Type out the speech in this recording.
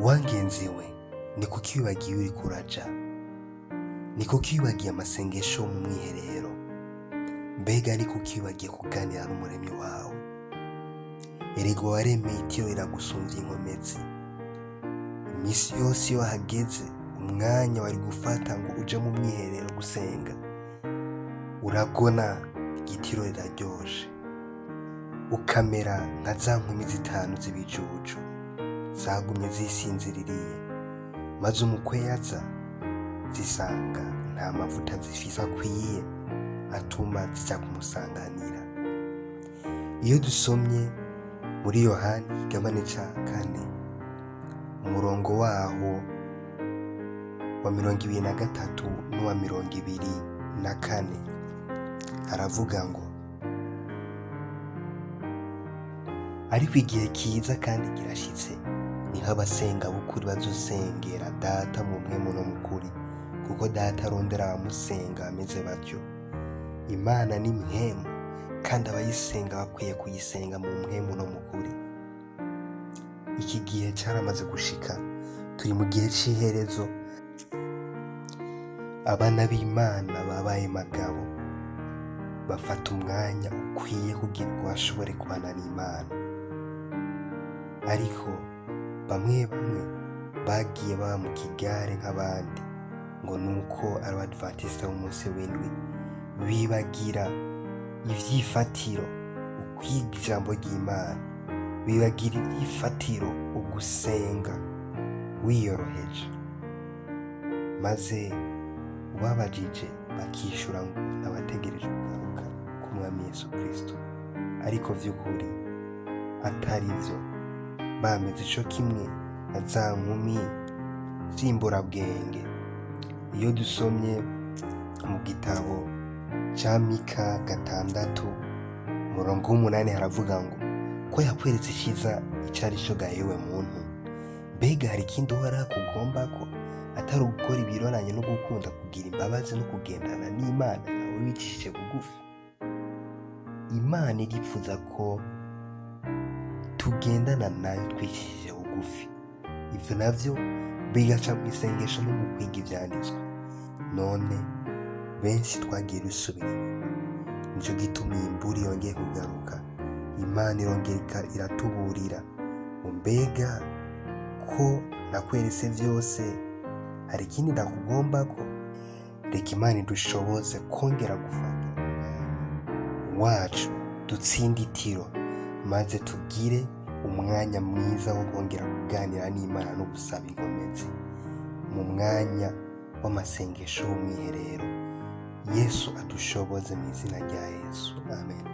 Wa ngenzi we, ni kuki wibagiye uriko uraja? Ni kuki wibagiye amasengesho yo mu mwiherero? Mbega ni kuki wibagiye kuganira n'Umuremyi wawe? Erega uwaremeye itiro riragusumvya inkomezi. Imisi yose iyo hageze umwanya wari gufata ngo uje mu mwiherero gusenga, uragona, igitiro riraryoshe, ukamera nka za nkumi zitanu z'ibijuju zagumye zisinziririye, maze umukwe yaza zisanga nta mavuta zifise akwiye atuma zija kumusanganira. Iyo dusomye muri Yohani ikigabane ca kane, umurongo waho wa 23 n'uwa 24, haravuga ngo: "Ariko igihe kiza kandi kirashitse, niho abasenga b'ukuri bazosengera Data mu mpwemu no mu kuri, kuko Data arondera abamusenga bameze batyo. Imana ni mpwemu, kandi abayisenga bakwiye kuyisenga mu mpwemu no mu kuri." Iki gihe caramaze gushika, turi mu gihe c'iherezo. Abana b'Imana babaye magabo, bafata umwanya ukwiye kugira ngo bashobore kubana n'Imana. Ariko bamwe bamwe bagiye baba mu kigare nk'abandi, ngo nuko ari abadivantisite b'umunsi w'indwi, bibagira ivyifatiro ukwiga ijambo ry'Imana, bibagira ivyifatiro ugusenga wiyoroheje, maze ubabajije bakishura ngo n'abategereje kugaruka k'Umwami Yesu Kristo, ariko vy'ukuri atari vyo, bameze co kimwe na za nkumi z'imburabwenge. Iyo dusomye mu gitabo ca Mika 6, umurongo w'8, haravuga ngo: "Ko yakweretse iciza ico ari co ga yewe muntu, mbega hari ikindi Uhoraho akugombako atari ugukora ibiroranye no gukunda kugira imbabazi no kugendana n'Imana yawe wicishije bugufi?" Imana iripfuza ko tugendana nayo twicishije bugufi. Ivyo navyo bigaca mw'isengesho no mu kwiga ivyanditswe. None benshi twagiye dusubira inyuma, nico gituma iyi mburi yongeye kugaruka. Imana irongera iratuburira ngo: "Mbega ko nakweretse vyose, hari ikindi ndakugombako?" Reka Imana idushoboze kongera gufata umwanya wacu, dutsinde itiro, maze tugire umwanya mwiza wo kongera kuganira n'Imana no gusaba inkomezi mu mwanya w'amasengesho w'umwiherero. Yesu adushoboze mu izina rya Yesu, amen.